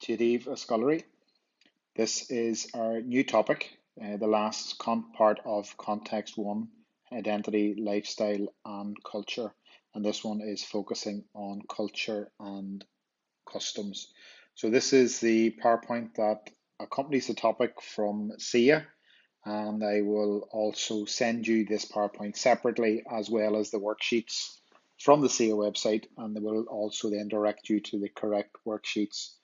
Dia daoibh, a scoláirí. This is our new topic, uh, the last part of Context 1, Identity, Lifestyle and Culture. And this one is focusing on culture and customs. So this is the PowerPoint that accompanies the topic from SIA and I will also send you this PowerPoint separately as well as the worksheets from the SIA website and they will also then direct you to the correct worksheets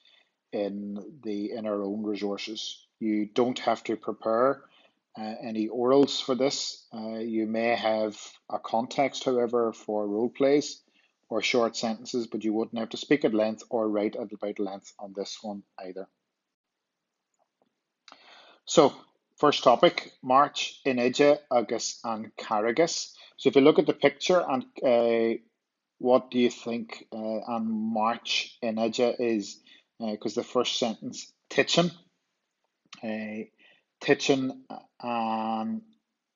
in the in our own resources. You don't have to prepare uh, any orals for this. Uh, you may have a context, however, for role plays or short sentences, but you wouldn't have to speak at length or write at about length on this one either. So, first topic, March Inide agus an Carragas. So if you look at the picture and uh, what do you think uh, an March Inide is? Because uh, the first sentence, Titeann, uh, Titeann um,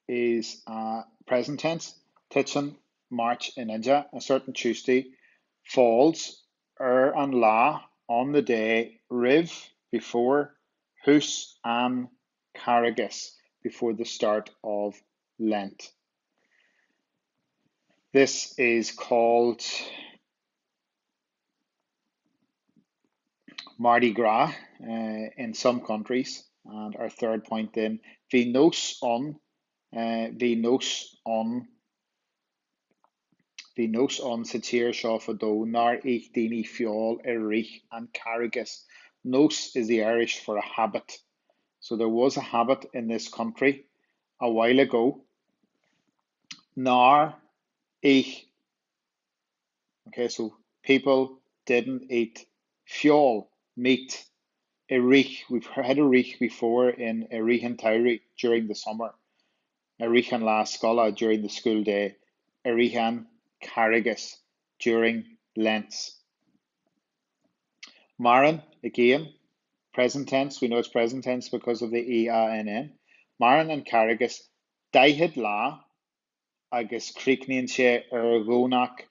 is uh, present tense. Titeann March Inide, a certain Tuesday, falls ar an lá, on the day, roimh, before, thús an Charghais, before the start of Lent. This is called Mardi Gras uh, in some countries. And our third point then, bhí nós ann, uh, bhí nós ann Bhí nós ann sa tír seo fadó nár ith daoine feoil i rith an Charghais. Nós is the Irish for a habit. So there was a habit in this country a while ago nár ith Okay, so people didn't eat feoil, meat, i rith, we've had a rith before in i rith an tsamhraidh during the summer. I rith an lá scoile during the school day, i rith an Charghais during Lent. Maireann, again, present tense, we know it's present tense because of the E-A-N-N. Maireann an Carghas 40 lá agus críochnaíonn sé ar Dhomhnach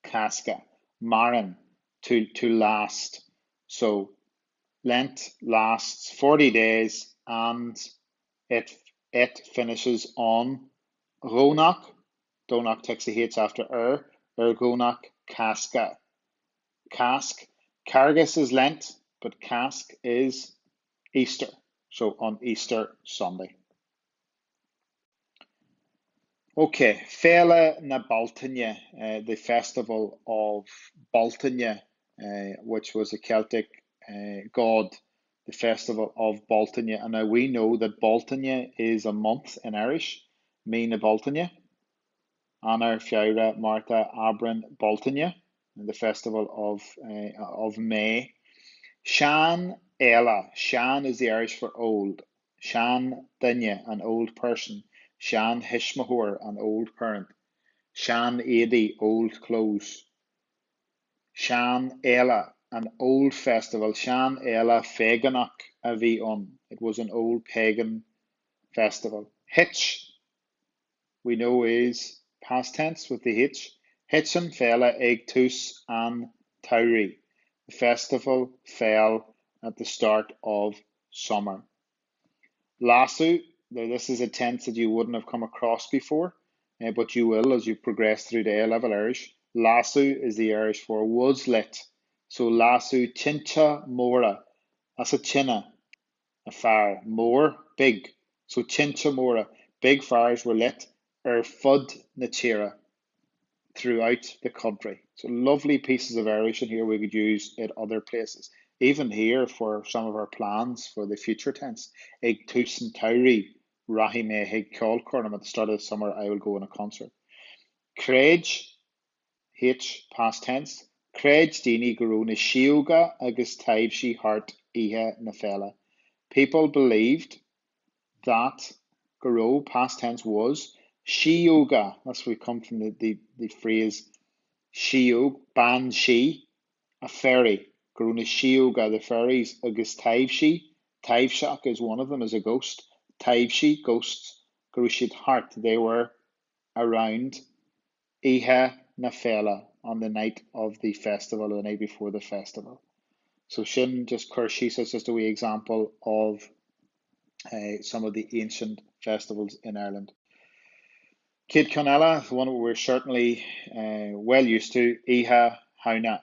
Cásca. Maireann, to, to last. So, Lent lasts 40 days and it it finishes on Dhomhnach, Domhnach takes a H after ar, ar Dhomhnach Cásca. Cáisc, Carghas is Lent, but Cáisc is Easter, so on Easter Sunday. Okay, Féile na Bealtaine, uh, the festival of Bealtaine, uh, which was a Celtic uh, god, the festival of Bealtaine. And now we know that Bealtaine is a month in Irish, Mí na Bealtaine, Eanáir, Feabhra, Márta, Aibreán, Bealtaine, the festival of, uh, of May. Sean Fhéile, Sean is the Irish for old, Seanduine, an old person, seantuismitheoir, an old parent, sean-éadaí, old clothes, seanfhéile, an old festival, seanfhéile phágánach a bhí ann, it was an old pagan festival. Thit, we know is past tense with the H, Thit an fhéile ag tús an tsamhraidh, the festival fell at the start of summer. Lasadh, now this is a tense that you wouldn't have come across before, uh, but you will as you progress through the A-level Irish. Lasadh is the Irish for was lit. So lasadh tinte móra, that's a tine, a fire, mór, big. So tinte móra, big fires were lit ar fud na tíre, throughout the country. So lovely pieces of Irish in here we could use at other places. Even here for some of our plans for the future tense. Ag tús an tsamhraidh rachaidh mé chuig ceolchoirm at the start of the summer I will go on a concert. Chreid, H, past tense, Chreid daoine go raibh na síóga agus taibhsí thart oíche na féile. People believed that go raibh, past tense was, síóga, that's where we come from the, the, the phrase síóg, bean sí, a fairy, go raibh na síóga, the fairies, agus taibhsí, taibhseach is one of them, is a ghost, taibhsí, ghosts, go raibh siad thart, they were around, oíche na féile, on the night of the festival, or the night before the festival. So sin just cur síos, that's just a wee example of uh, some of the ancient festivals in Ireland. Céad ceann eile, the one we're certainly uh, well used to, Oíche Shamhna.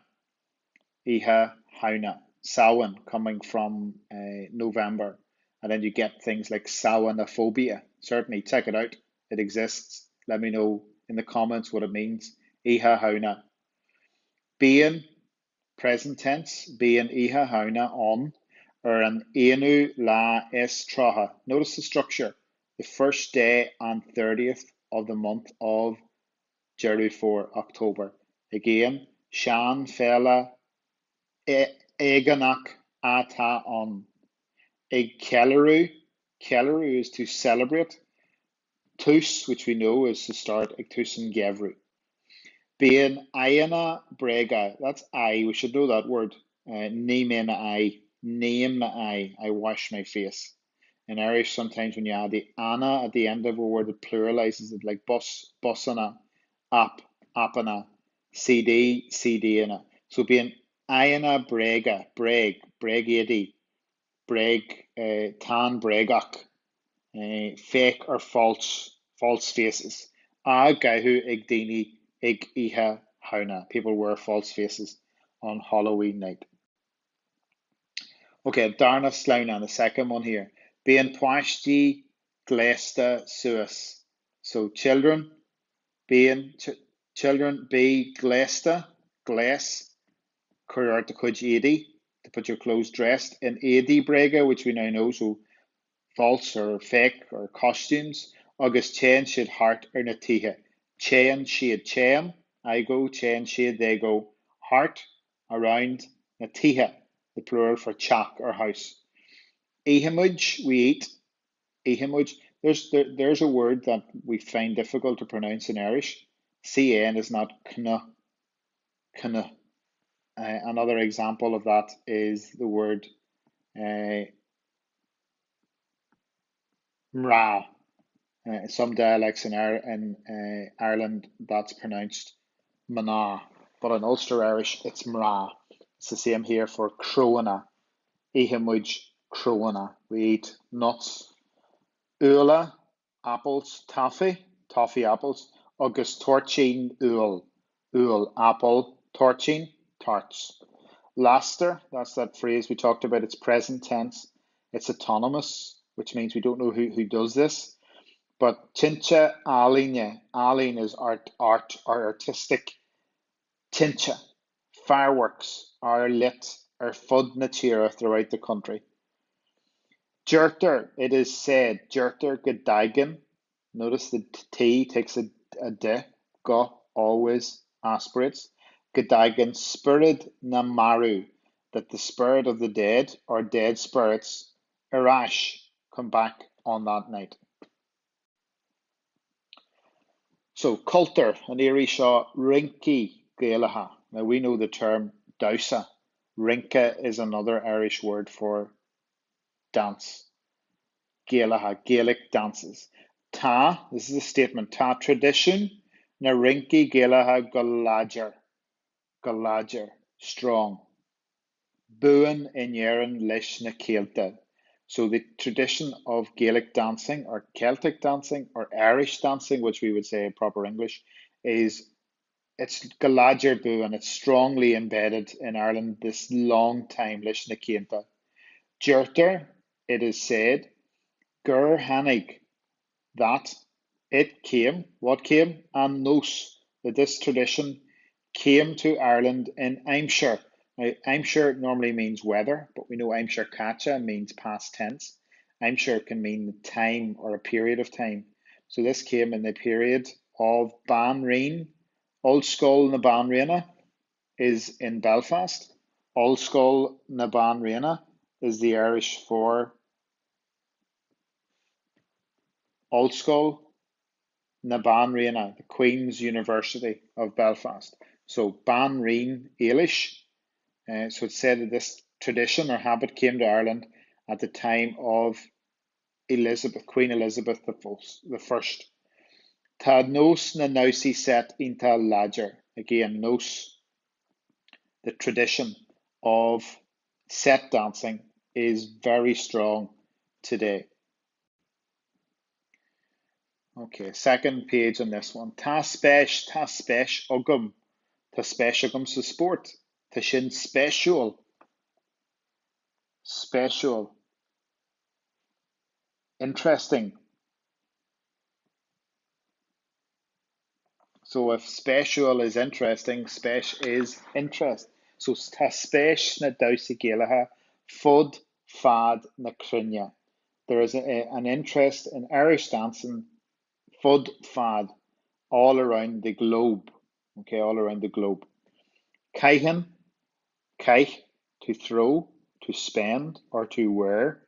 Oíche Shamhna. Samhain coming from uh, November. And then you get things like Samhainophobia. Certainly check it out. It exists. Let me know in the comments what it means. Oíche Shamhna. Bíonn, present tense, bíonn Oíche Shamhna ann ar an aonú lá is 30. Notice the structure. The first day and 30th of the month of Deireadh Fómhair, October. Again, seanfhéile phágánach atá ann. Ag ceiliúradh, ceiliúradh is to celebrate, tús, which we know is to start, ag tús an gheimhridh. Bíonn aghaidheanna bréige, that's eye, we should know that word, uh, nigh mé m'aghaidh, ním m'aghaidh, I wash my face. In Irish, sometimes when you add the anna at the end of a word, it pluralizes it like bus, busanna, app, appanna, CD, CDanna. So bíonn aghaidheanna bréige, bréag, bréagéadaí, bréag, uh, tan bréagach, uh, fake or false, false faces. Á gcaitheamh ag daoine ag Oíche Shamhna. People wear false faces on Halloween night. Okay, darna sleamhnán, the second one here. Bíonn páistí gléasta suas. So children, bíonn ch children bí gléasta, gléas, cuir ort do chuid éadaí, to put your clothes dressed in éadaí bréige, which we now know, so false or fake or costumes, agus téann siad thart ar na tithe. Téann siad, téim, I go, téann siad, they go, thart, around, na tithe, the plural for teach or house. Ithimid, we eat, ithimid. There's, there, there's a word that we find difficult to pronounce in Irish. CN is not kn, kn. Uh, another example of that is the word uh, mná. Uh, some dialects in, in uh, Ireland, that's pronounced mná, but in Ulster Irish, it's mra. It's the same here for crónna. Ithimid crónna. We eat nuts. Úlla, apples, toffee, toffee apples, agus toirtín úll, úll, apple, toirtín, tarts. Lastar, that's that phrase we talked about, it's present tense, it's autonomous, which means we don't know who, who does this. But tinte ealaíne, ealaín is art, art or artistic. Tinte, fireworks are lit ar fud na tíre throughout the country. Deirtear, it is said, deirtear go dtagann, notice the T takes a, a D, go always aspirates, go dtagann spiorad na marbh, that the spirit of the dead or dead spirits, ar ais, come back on that night. So, cultúr, an iarraidh seo, rincí Gaelacha. Now we know the term damhsa. Rince is another Irish word for dance. Gaelacha, Gaelic dances. Tá, this is a statement, tá traidisiún na rincí Gaelacha go láidir, go láidir, strong. Buan in Éirinn leis na céadta. So the tradition of Gaelic dancing or Celtic dancing or Irish dancing, which we would say in proper English, is it's go láidir buan, it's strongly embedded in Ireland this long time leis na cianta. Deirtear, it is said, gur tháinig, that it came, what came? An nós, that this tradition came to Ireland in aimsir. Now, aimsir normally means weather, but we know aimsir chaite means past tense. Aimsir can mean time or a period of time. So this came in the period of Banríon. Ollscoil na Banríona is in Belfast. Ollscoil na Banríona is the Irish for Ollscoil na Banríona, the Queen's University of Belfast. So Banríon Éilish. Uh, so it's said that this tradition or habit came to Ireland at the time of Elizabeth, Queen Elizabeth the, the First. Tá nós na ndamhsaí seit iontach láidir. Again, nós, the tradition of Set dancing is very strong today. Okay, second page on this one. Tá spéis, tá spéis agam. Tá spéis agam sa spórt. Tá sin spéisiúil. Spéisiúil. Interesting. So if spéisiúil is interesting, spéis is interest. So tá spéis sna damhsaí Gaelacha fud fad na cruinne. There is a, an interest in Irish dancing fud fad, all around the globe. Okay, all around the globe. Caitheann, caith, to throw, to spend, or to wear.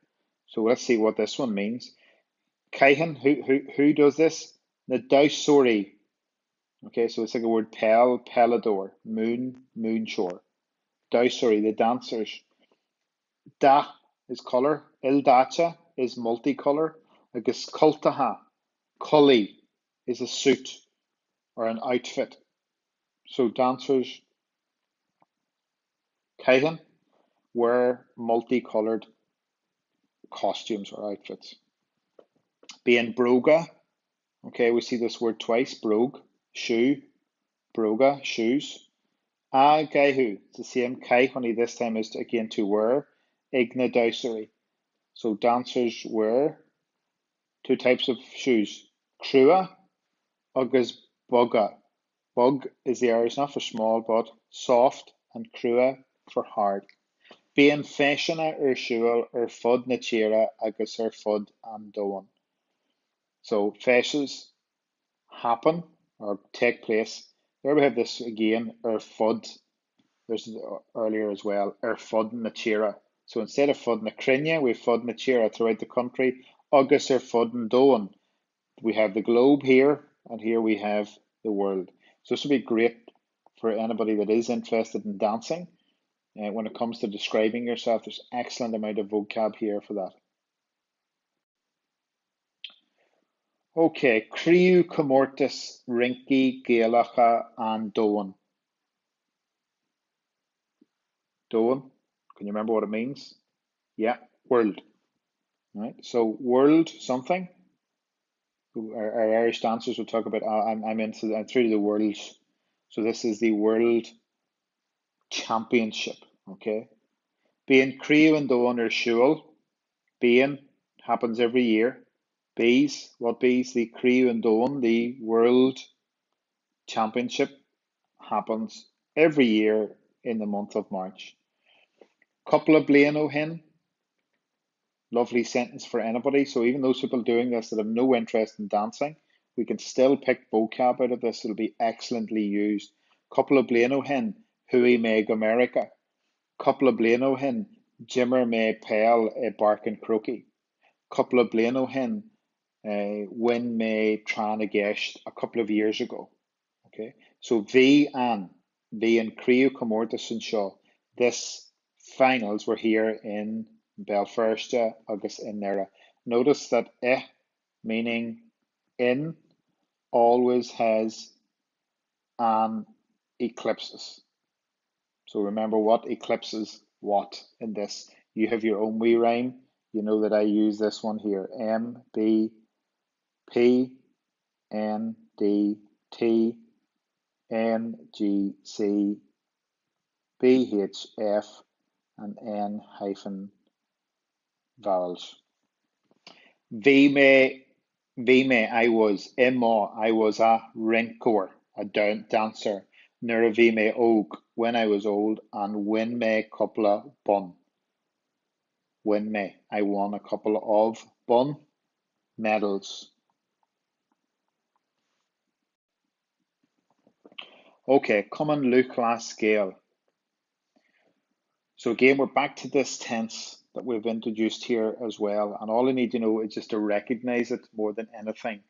So let's see what this one means. Caitheann, who, who, who does this? Na damhsóirí. Okay, so it's like a word pel, peileadóir, moon, múinteoir. Damhsóirí, the dancers. Dath is colour, ildaite is multicolour, agus cultacha, culaith is a suit or an outfit. So dancers caitheann wear multicoloured costumes or outfits. Bíonn bróga, okay, we see this word twice, bróg, shoe, bróga, shoes. Á gcaitheamh, it's the same caith, only this time is to, again to wear, ag na damhsóirí. So dancers wear two types of shoes, crua agus boga. Bog is the Irish not for small but soft and crua for hard. Bíonn feiseanna ar siúl ar fud na tíre agus ar fud an domhain. So feis happen or take place. There we have this again, ar fud. There's earlier as well, ar fud na tíre. So instead of fud na cruinne, we have fud na tíre throughout the country, agus ar fud an domhain. We have the globe here, and here we have the world. So this would be great for anybody that is interested in dancing. Uh, when it comes to describing yourself, there's excellent amount of vocab here for that. Okay, Craobhchomórtas Rincí Gaelacha an Domhain. Domhan, can you remember what it means? Yeah, world. Right, so world something. Our, our Irish dancers will talk about, oh, I'm, I'm into, I'm through to the worlds. So this is the world championship, okay? Bíonn Craobh an Domhain ar siúl. Bíonn happens every year. Bees, what bees? The Craobh an Domhain, the world championship happens every year in the month of March. Cúpla bliain ó shin, lovely sentence for anybody. So even those people doing this that have no interest in dancing, we can still pick vocab out of this. It'll be excellently used. Cúpla bliain ó shin, chuaigh mé go Meiriceá. Cúpla bliain ó shin, d'imir mé peil i bPáirc an Chrócaigh. Cúpla bliain ó shin, bhain mé tráth na gceist a couple of years ago. Okay, so bhí an, bhí an craobhchomórtas anseo, this finals were here in Béal Feirste agus i nDoire. Notice that i meaning in always has an eclipses. So remember what eclipses what in this. You have your own wee rhyme. You know that I use this one here. M, B, P, N, D, T, N, G, C, B, H, F, and N hyphen vowels. Bhí mé, bhí mé, I was, i mo, I was a rinceoir, a dancer, nuair a bhí mé óg, when I was old, and bhain mé cúpla bonn. Bhain mé, I won a couple of bonn medals. Okay, Cumann Lúthchleas Gael. So again, we're back to this tense that we've introduced here as well. And all I need to know is just to recognize it more than anything.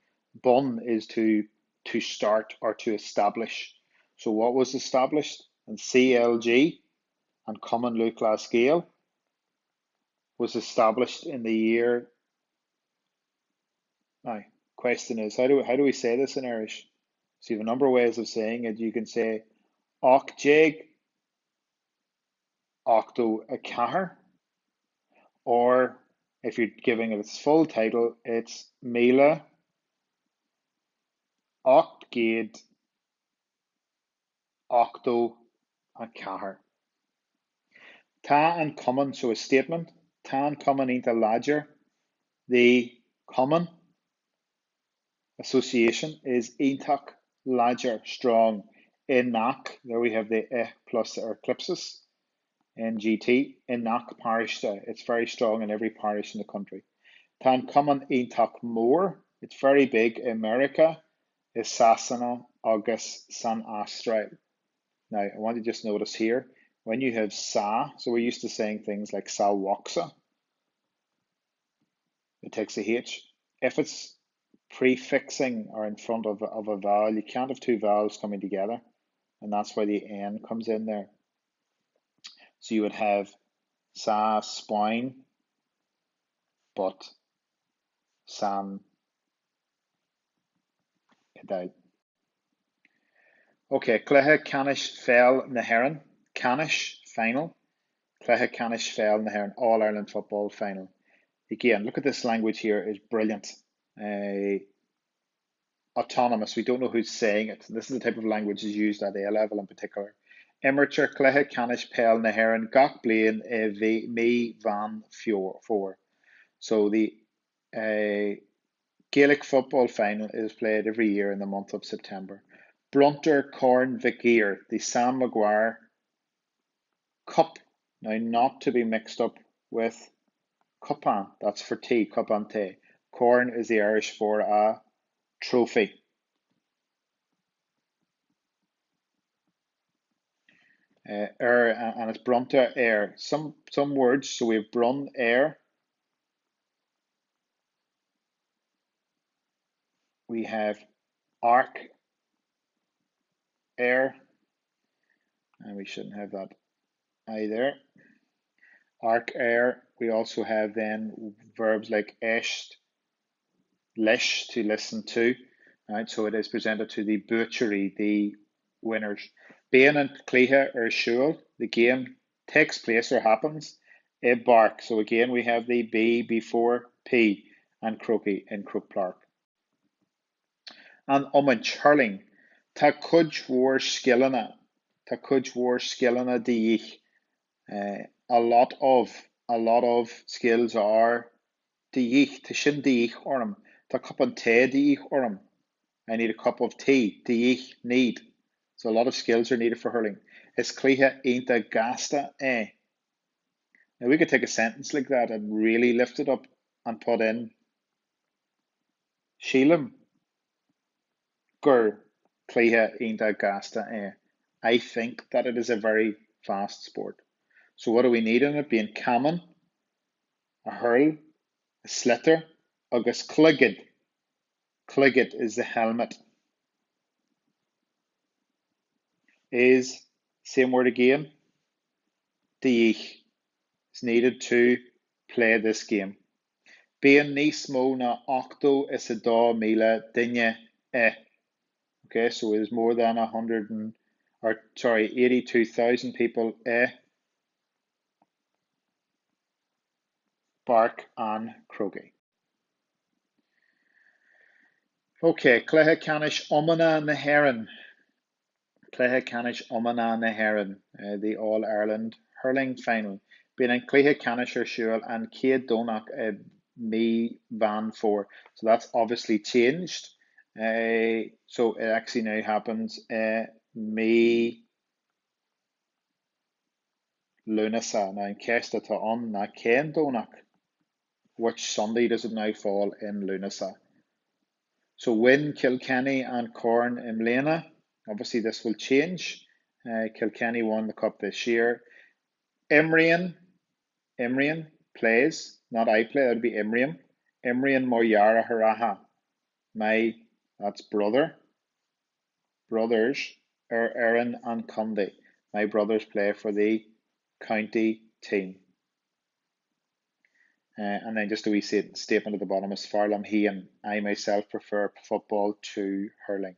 Bun is to, to start or to establish. So what was established? And CLG and Cumann Lúthchleas Gael was established in the year. Now, question is, how do, how do we say this in Irish? So you have a number of ways of saying it. You can say Ocht déag. 84 or if you're giving it its full title, it's 1884. Tá an cumann, so a statement, tá an cumann iontach láidir, the cumann association is iontach láidir, strong, i ngach, there we have the i plus the eclipsis, NGT, i ngach paróiste, it's very strong in every parish in the country. Tá an cumann iontach mór, it's very big i Meiriceá, i Sasana agus san Astráil. Now, I want you to just notice here, when you have sa, so we're used to saying things like sa bhocsa, it takes a H. If it's prefixing or in front of, of a vowel, you can't have two vowels coming together, and that's why the N comes in there. So you would have sa Spáinn, but san Iodáil. Ok, Cluiche Ceannais Pheil na hÉireann, Ceannais, final, Cluiche Ceannais Pheil na hÉireann, All Ireland Football Final. Again, look at this language here is brilliant. Uh, autonomous, we don't know who's saying it. This is the type of language is used at A level in particular. Imrítear Cluiche Ceannais Peil na hÉireann gach bliain i mí Mheán Fómhair. So the uh, Gaelic football final is played every year in the month of September. Bronntar Corn Mhic Uidhir, the Sam Maguire Cup. Now, not to be mixed up with cupán, that's for tea, cupán tae. Corn is the Irish for a trophy. Uh, ar, and it's bronntar ar. Some, some words, so we have bronn ar, we have arc air, and we shouldn't have that either. Arc air, we also have then verbs like éist, leis, to listen to. Right, so it is presented to the buaiteoirí, the winners. Bíonn an cluiche ar siúl, the game takes place or happens i bPáirc. So again we have the B before P an Chrócaigh in Croke Park. An iomáint, hurling. Tá cuid mhór scileanna, tá cuid mhór scileanna de dhíth. Uh, a lot of, a lot of skills are de dhíth. Tá sin de dhíth orm. Tá cupán tae de dhíth orm. I need a cup of tea. De dhíth, need. So a lot of skills are needed for hurling. Is cluiche iontach gasta é. Now we could take a sentence like that and really lift it up and put in Sílim gur cluiche iontach gasta é. I think that it is a very fast sport. So what do we need in it? Bíonn camán, a hurl, a sliotar agus cloigead. Cloigead is the helmet. Is, same word again, de dhíth is needed to play this game. Bíonn níos mó ná 82,000 duine i. Okay, so it is more than 100 and, or sorry, 82,000 people i bPáirc an Chrócaigh. Ok, Cluiche Ceannais Iomána na hÉireann. Cluiche Ceannais Iomána na hÉireann, the All Ireland Hurling Final. Bíonn an cluiche ceannais ar siúl an chéad Domhnach i mí Mheán Fómhair. So that's obviously changed. Uh, so it actually now happens i mí Lúnasa. Now an cheist atá ann ná cén Domhnach? Which Sunday does it now fall in Lúnasa? So bhain Kilkenny an corn i mbliana. Obviously this will change. Uh, Kilkenny won the cup this year. Imríonn, Imríonn, plays, not I play, that would be Imrím. Imríonn mo dheartháireacha. My, that's brother, brothers, ar fhoireann an chontae. My brothers play for the county team. Uh, and then just a wee statement at the bottom is fearr liom féin. I myself prefer football to hurling.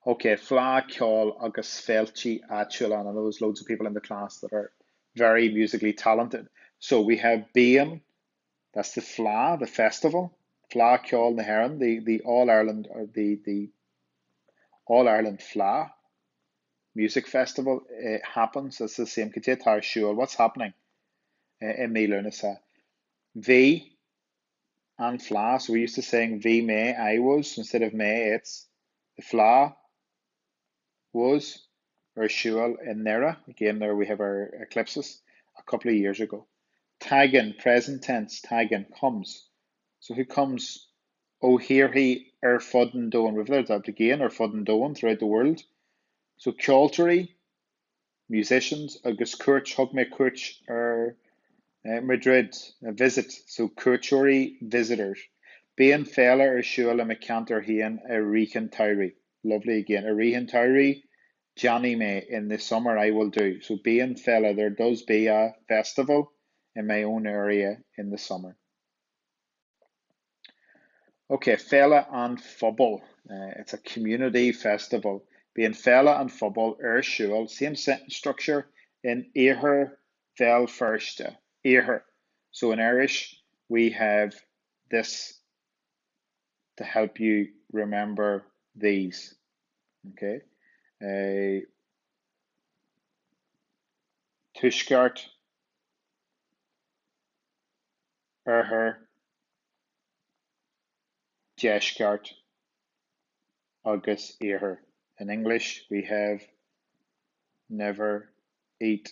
Ok, Fleá Ceoil agus Féilte Áitiúla, and I know there's loads of people in the class that are very musically talented. So we have Bíonn, that's the Fleá, the festival, Fleá Ceoil na hÉireann, the, the All Ireland, or the, the All Ireland Fleadh Music Festival, it happens, that's the same, Cad é atá ar siúl, what's happening i mí Lúnasa. Bhí, an Fleá, so we're used to saying bhí mé, I was, instead of mé, it's the Fleá was ar siúl i nDoire, again there we have our eclipses, a couple of years ago. Tagann, present tense, tagann, comes. So who comes ó thíortha ar fud an domhain? We've learned that again, ar fud an domhain, throughout the world. So ceoltóirí, musicians, agus cuairt, thug mé cuairt ar Madrid, a visit, so cuairteoirí, visitors. Bíonn féile ar siúl i mo cheantar féin i rith an tsamhraidh. Lovely again. I rith an tsamhraidh, déanfaidh mé, in the summer I will do. So bíonn féile, there does be a festival in my own area in the summer. Ok, Féile an Phobail. It's a community festival. Bíonn Féile an Phobail ar siúl, same sentence structure, in Iarthar Bhéal Feirste. Iarthar. So in Irish we have this to help you remember these. Okay. Uh, Tuaisceart, Oirthear, Deisceart agus Iarthar. In English we have never eat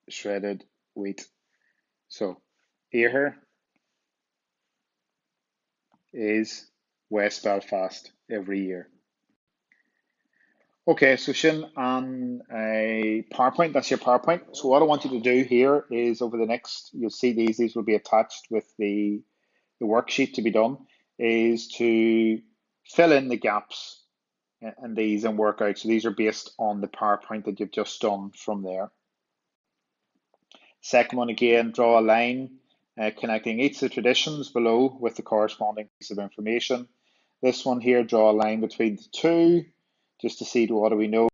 shredded wheat. So, Iarthar is West Belfast every year. Okay, so sin an uh, PowerPoint, that's your PowerPoint. So what I want you to do here is over the next, you'll see these, these will be attached with the, the worksheet to be done, is to fill in the gaps and these and work out. So these are based on the PowerPoint that you've just done from there. Second one again, draw a line uh, connecting each of the traditions below with the corresponding piece of information. This one here, draw a line between the two just to see what do we know.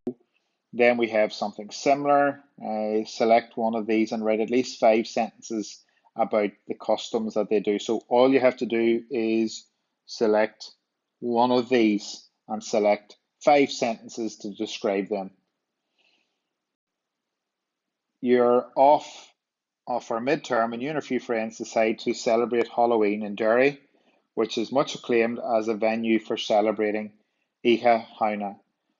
Then we have something similar. Uh, select one of these and write at least five sentences about the customs that they do. So all you have to do is select one of these and select five sentences to describe them. You're off off our midterm and you and a few friends decide to celebrate Halloween in Derry, which is much acclaimed as a venue for celebrating Oíche Shamhna.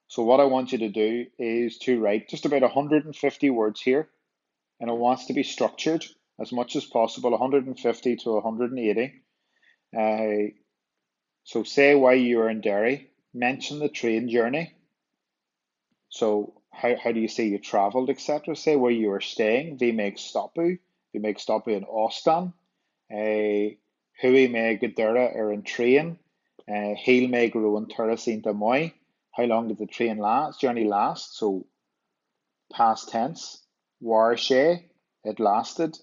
So what I want you to do is to write just about 150 words here, and it wants to be structured as much as possible, 150 to 180. Uh, so say why you are in Derry, mention the train journey. So how, how do you say you traveled, etc.? Say where you were staying. Bhí mé ag stopadh. Bhí mé ag stopadh in óstán. Uh, chuaigh mé go Doire ar an traein. Uh, shíl mé go raibh an turas iontach maith. How long did the train last, journey last? So past tense. Mhair sé, it lasted.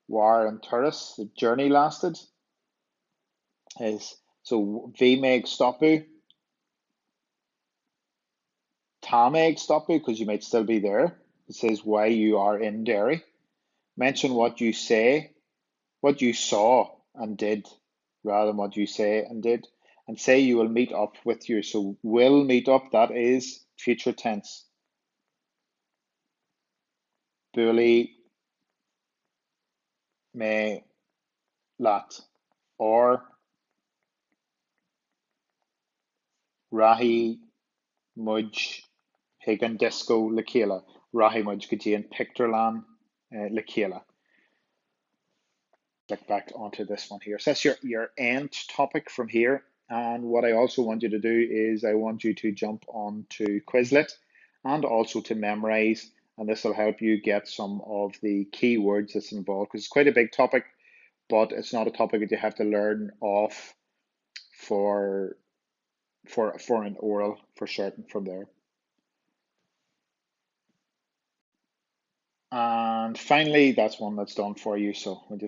Mhair an turas, the journey lasted. Is, so bhí mé ag stopadh. Tá mé ag stopadh because you might still be there. It says why you are in Derry. Mention what you say, what you saw and did, rather than what you say and did. And say you will meet up with you. So will meet up, that is future tense. Buailfidh mé leat. Or Rachaidh muid chuig an dioscó le chéile. Rachaidh muid go dtí an pictiúrlann le chéile. Click back onto this one here. So that's your, your end topic from here. And what I also want you to do is I want you to jump on to Quizlet and also to memorize. And this will help you get some of the keywords that's involved because it's quite a big topic, but it's not a topic that you have to learn off for for for an oral for certain from there. And finally, that's one that's done for you. So we'll